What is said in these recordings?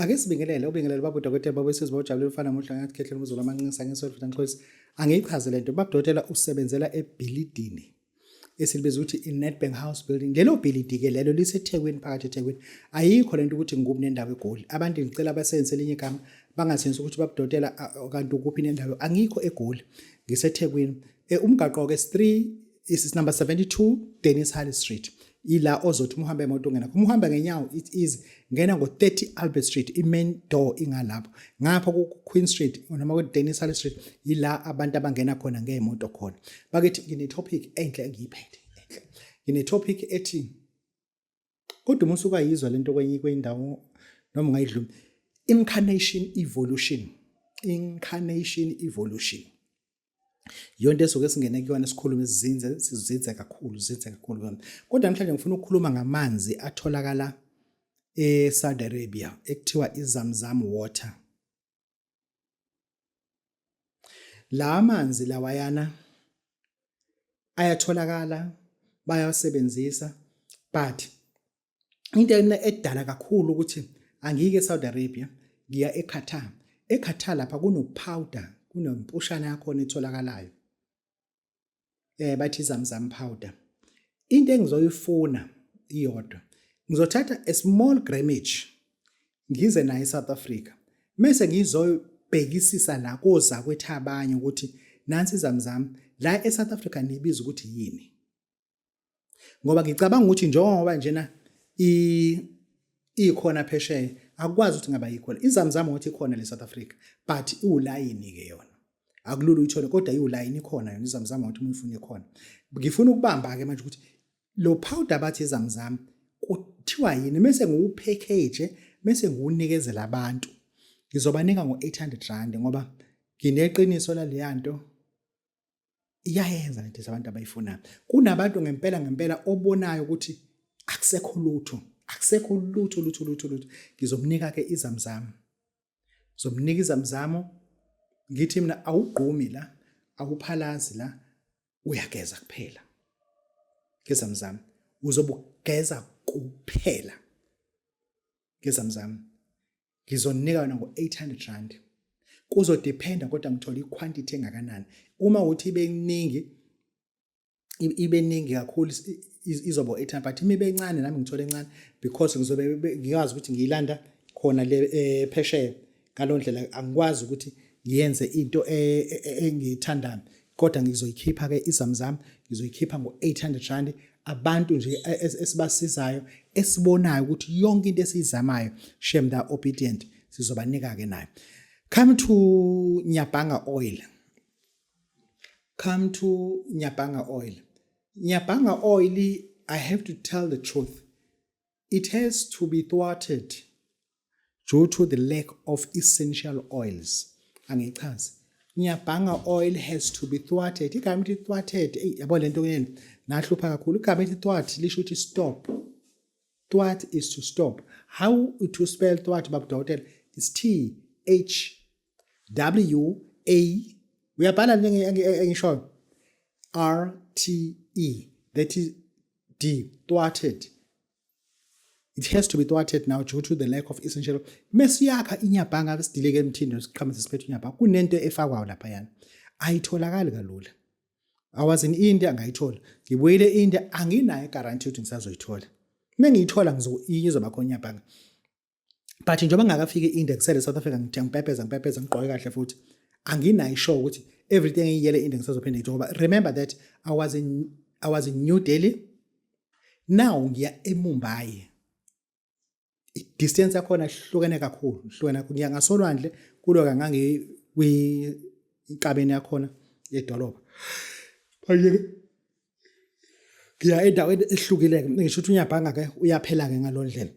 Ake sibingelele ubingelele baba udokotela baba wesizwe bawujabulile ufana muhle ngathi khehle umzulu amanqinisa ngisolo futhi angixolisi angiyichaze lento baba udokotela usebenzela ebhilidini esilibiza ukuthi i-Nedbank House Building. Lelo bhilidi-ke lelo liseThekwini phakathi eThekwini. Ayikho lento ukuthi ngikuphi nendawo eGoli. Abantu ngicela basebenzise elinye igama bangasebenzisi ukuthi babudokotela kanti ukuphi nendawo. Angikho eGoli, ngiseThekwini. Umgaqo-ke 3 is number 72 Dennis Harley Street. Ila ozothi uma uhamba emoto ungena. Uma uhamba ngenyawo it is ngena ngo-30 Albert Street, i-main door ingalapho. Ngapha ku-Queen Street noma ku-Dennis Harley Street ila abantu abangena khona ngey'moto khona. Bakithi ngine-topic enhle engiyiphethe enhle. Ngine-topic ethi kodwa uma usukayizwa lento kwenye kwendawo noma ungayidlumi incarnation evolution incarnation evolution Iyonto esuke singene kuyona sikhulume sizinze sizinze kakhulu sizinze kakhulu kuyona. Kodwa namhlanje ngifuna ukukhuluma ngamanzi atholakala eSaudi Arabia ekuthiwa iZamzam water. La manzi lawayana ayatholakala bayawasebenzisa but into edala kakhulu ukuthi angiyike eSaudi Arabia ngiya eQatar. EQatar lapha kuno-powder kunempushana yakhona etholakalayo bathi izamzam powder. Into engizoyifuna iyodwa, ngizothatha a small grammage ngize nayo eSouth Africa mese ngizoyibhekisisa la kozakwethu abanye ukuthi nansi izamzam la eSouth Africa niyibiza ukuthi yini. Ngoba ngicabanga ukuthi njengoba njena ikhona phesheya akukwazi ukuthi ngaba yikhona izamzama ukuthi ikhona le South Africa but iwulayini ke yona akulula uyithole kodwa iwulayini ikhona yona izamzama ukuthi uma uyifuna ikhona. Ngifuna ukubamba ke manje ukuthi lo powder bathi izamzama kuthiwa yini mese ngiwupackage mese ngiwunikezela abantu ngizobanika ngo-800 rand ngoba ngineqiniso laleyanto iyayenza lento abantu abayifunayo. Kunabantu ngempela ngempela obonayo ukuthi akusekho lutho, akusekho lutho lutho lutho lutho. Ngizomnika ke izamzamo. Ngizomnika izamzamo ngithi mina awugqumi la, awuphalazi la, uyageza kuphela. Ngezamzamo uzobugeza kuphela. Ngezamzamo. Ngizoninika yona ngo-800 rand. Kuzodependa kodwa ngithola iquantity engakanani. Uma uthi ibe iningi ibe ningi kakhulu izoba 800 but uma ibe encane nami ngithola encane because ngizobe ngikwazi ukuthi ngiyilanda khona le eh, phesheya ngaloo ndlela angikwazi ukuthi ngiyenze into e, e, e, engiyithandayo kodwa ngizoyikhipha-ke izamzam ngizoyikhipha ngo-800 rand abantu nje esibasizayo esibonayo ukuthi yonke into esiyizamayo shame they are obedient sizobanika ke nayo. Come to Nyabhanga oil, come to Nyabhanga oil. Nyabhanga oil, I have to tell the truth, it has to be thwarted due to the lack of essential oils. Angichazi. Nyabhanga oil has to be thwarted. Igama elithi thwarted, eyi yabo lento yenu nahlupha kakhulu. Igama elithi thwart lisho ukuthi stop. Thwart is to stop. How to spell thwart baba dokotela? It's T H W A uyabhala le engishoyo R T E that is D thwarted. It has to be thwarted now due to the lack of essential. Mesiyakha inyabhanga sidileke emthini siqhamuze siphethe inyabhanga kunento efakwayo lapha yana. Ayitholakali kalula. I was in India ngayithola. Ngibuyile e-India anginayo guarantee ukuthi ngisazoyithola. Uma ngiyithola ngizoba khona inyabhanga. But njengoba ngingakafiki e-India ngisele South Africa ngithe ngipepeza ngipepeza ngigqoke kahle futhi anginayo sure ukuthi everything engiyele e-India ngisazophinde ngiyithole ngoba remember that I was in New Delhi. Now ngiya eMumbai. I-distance yakhona ihlukene kakhulu, ihlukene kakhulu. Ngiya ngasolwandle kuloka ngangi kwinkabeni yakhona yedolobha. Manje ngiya endaweni ehlukile-ke ngisho ukuthi unyabhanga-ke uyaphela-ke ngalo ndlela.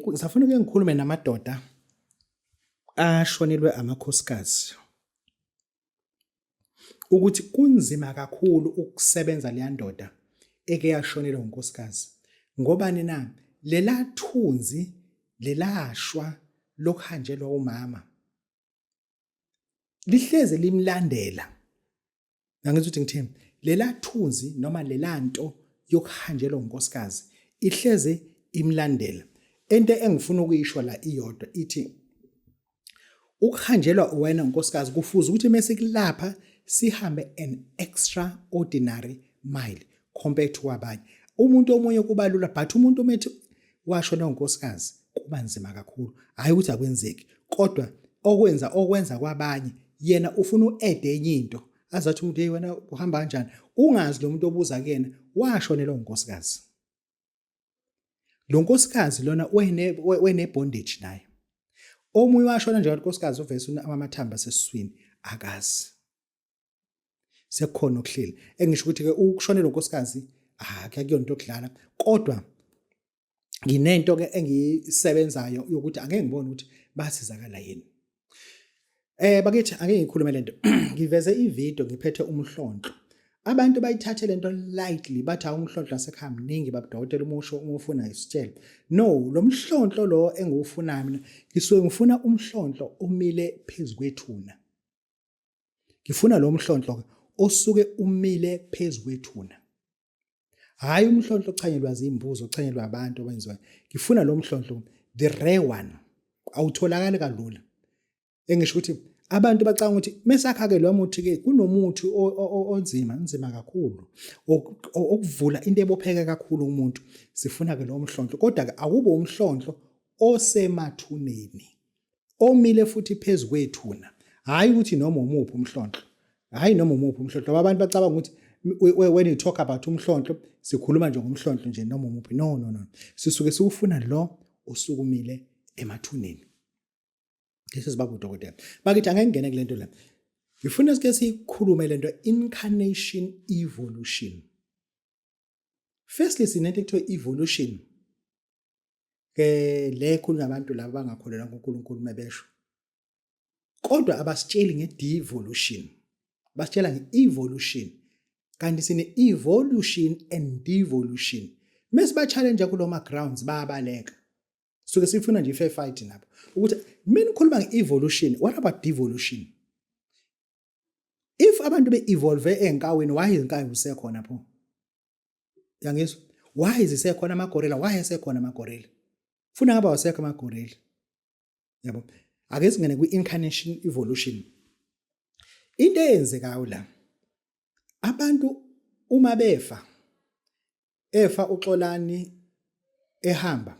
Ngisafuna ukuye ngikhulume namadoda ashonelwe amakhosikazi ukuthi kunzima kakhulu ukusebenza leya ndoda eke yashonelwa unkosikazi. Ngobani na? Lela thunzi lelashwa lokuhanjelwa umama lihleze limlandela. Angithi ukuthi ngithini? Lela thunzi noma lela nto yokuhanjelwa unkosikazi ihleze imlandela. Into engifuna ukuyisho la iyodwa ithi ukuhanjelwa uwena nkosikazi kufuze ukuthi mase kulapha sihambe an extraordinary mile compared to abanye. Umuntu omunye kuba lula but umuntu umethi washona unkosikazi kuba nzima kakhulu. Hayi ukuthi akwenzeki kodwa okwenza okwenza kwabanye yena ufuna u-add enye into azathi umuntu hey wena uhamba kanjani ungazi lo muntu obuza kuyena washonelwa unkosikazi. Lo nkosikazi lona wene wene bondage naye. Omunye washona nje unkosikazi uvese amathambo asesiswini akazi. Sekukhona okuhleli. Engisho ukuthi ke ukushonelwa unkosikazi ah kuyona into okudlala kodwa nginento ke engiyisebenzayo yokuthi angeke ngibone ukuthi basizakala yini. Eh bakithi ake ngikhulume lento. Ngiveze ivideo ngiphethe umhlonhlo. Abantu bayithathe lento lightly bathi awumhlonhlo asekhaya mningi babudokotela umusho uma ufuna isitshele. No, lo mhlonhlo lo engiwufunayo mina ngisuke ngifuna umhlonhlo omile phezu kwethuna. Ngifuna lo mhlonhlo osuke umile phezu kwethuna. Hayi umhlonhlo ochanyelwa zimbuzo ochanyelwa abantu abenziwa. Ngifuna lo mhlonhlo the rare one. Awutholakali kalula. Engisho ukuthi abantu bacanga ukuthi mesakha ke lo muthi ke kunomuthi onzima nzima kakhulu okuvula into ebopheke kakhulu umuntu sifuna ke lo mhlonhlo kodwa ke akube umhlonhlo osemathuneni omile futhi phezu kwethuna hayi ukuthi noma umuphi umhlonhlo hayi noma umuphi umhlonhlo abantu bacabanga ukuthi when you talk about umhlonhlo sikhuluma nje ngomhlonhlo nje noma umuphi no no no sisuke siwufuna lo osukumile emathuneni. This is babu dokotela. Bakithi angeke ngene kulento la. Ngifuna sike sikhulume lento incarnation evolution. Firstly sinento ekuthiwa evolution. Ke le khulunywa abantu laba bangakholelwa kuNkulunkulu mebesho. Kodwa abasitsheli nge-devolution. Basitshela nge-evolution. Kanti sine evolution and devolution. Mesiba challenge kuloma grounds bayabaleka. Suke sifuna nje i-fair fight nabo. Ukuthi mina ukhuluma nge-evolution, what about devolution? If abantu be-evolve ezinkawini, why izinkawi zisekhona pho? Yangizwa? Why zisekhona amagorila? Why esekhona amagorila? Funa ngabe awasekho amagorila. Yabo? Ake singene kwi-incarnation evolution. Into eyenzekayo la abantu uma befa efa uXolani ehamba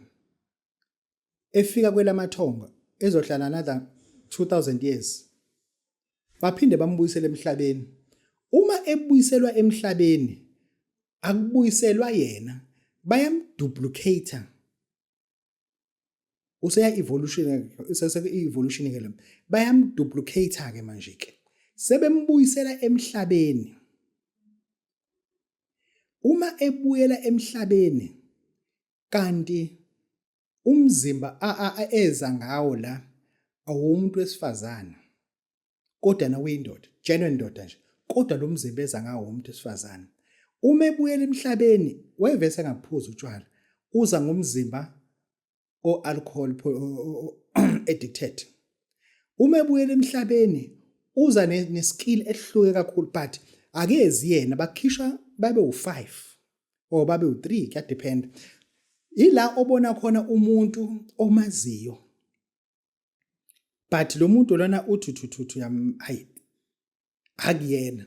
efika kwelamathongo ezohlala another 2000 years baphinde bambuyisele emhlabeni uma ebuyiselwa emhlabeni akubuyiselwa yena bayamduplicate useya evolution usese evolution ke lo bayamduplicate ke manje ke sebembuyisela emhlabeni uma ebuyela emhlabeni kanti umzimba eza ngawo la awumuntu wesifazane kodwa na uyindoda genuine ndoda nje kodwa lo mzimba eza ngawo umuntu wesifazane uma ebuyela emhlabeni wayevese engaphuzi utshwala uza ngomzimba o-alcohol addicted uma ebuyela emhlabeni uza ne-skill ehluke kakhulu but akezi yena bakhishwa babe u-5 or babe u-3 kuyadepend ila obona khona umuntu omaziyo but lo muntu lona uthi thuthu yam hayi akuyena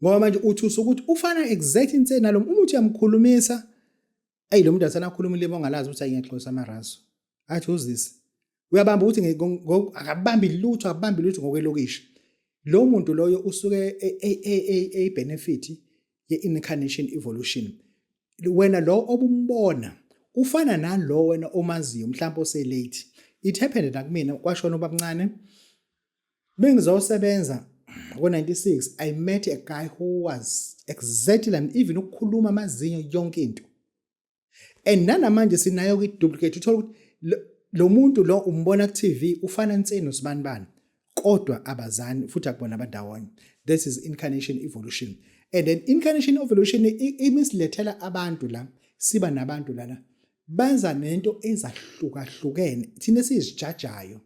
ngoba manje uthi usukuthi ufana exactly insane nalo uma uthi uyamkhulumisa ayi lo muntu asanakhuluma ulimi ongalazi ukuthi ayiyaxosa amaraso athi uzisi uyabamba ukuthi akabambi lutho akabambi lutho ngokwelokishi lo muntu loyo usuke eyi-benefit ye-incarnation evolution wena lo obumbona ufana nalo wena omaziyo mhlawumbe ose-late it happened nakumina kwashona ubabncane Bengizosebenza ngo-96 I met a guy who was exactly like even ukukhuluma amazinyo yonke into. And nanamanje sinayo kwi-duplicate uthola ukuthi lo muntu lo umbona ku-TV ufana nseni nosibanibani kodwa abazani futhi akubona abandawonye. This is incarnation evolution. And then incarnation evolution imisilethela abantu la siba nabantu lana benza nento ezahlukahlukene thina esizijajayo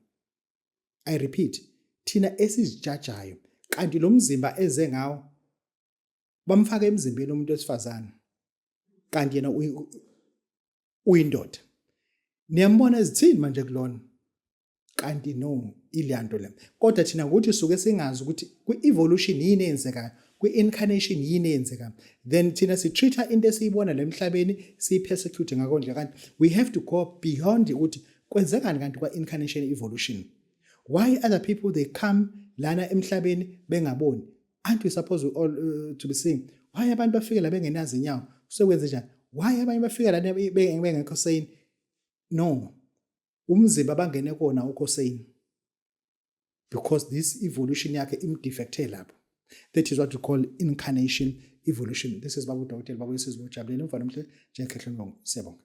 I repeat, thina esizijajayo kanti lo mzimba eze ngawo bamfaka emzimbeni umuntu wesifazane kanti yena uyindoda. Niyambona ezithini manje kulona? Kanti no, ileyanto le. Kodwa thina ukuthi suke singazi ukuthi kwi-evolution yini eyenzekayo, kwi-incarnation yini eyenzekayo, then thina si-treat-a into esiyibona la emhlabeni, siyi-persecute ngakho nje. Kanti we have to go beyond ukuthi kwenzekani kanti kwa-incarnation, evolution. Why other people, they come lana emhlabeni bengaboni? Aren't we supposed all to be seeing? Why abantu bafike la bengenazo inyawo? Sekwenze njani? Why abanye bafika lana bengekho sane? No, umzimba abangene kona ukho sane, because this evolution yakhe im-defecte lapho. That is what we call incarnation, evolution. This is Babu Dokotela, Babu Isizwe, ujabulele umfana omhle njengekhehlweni. Siyabonga.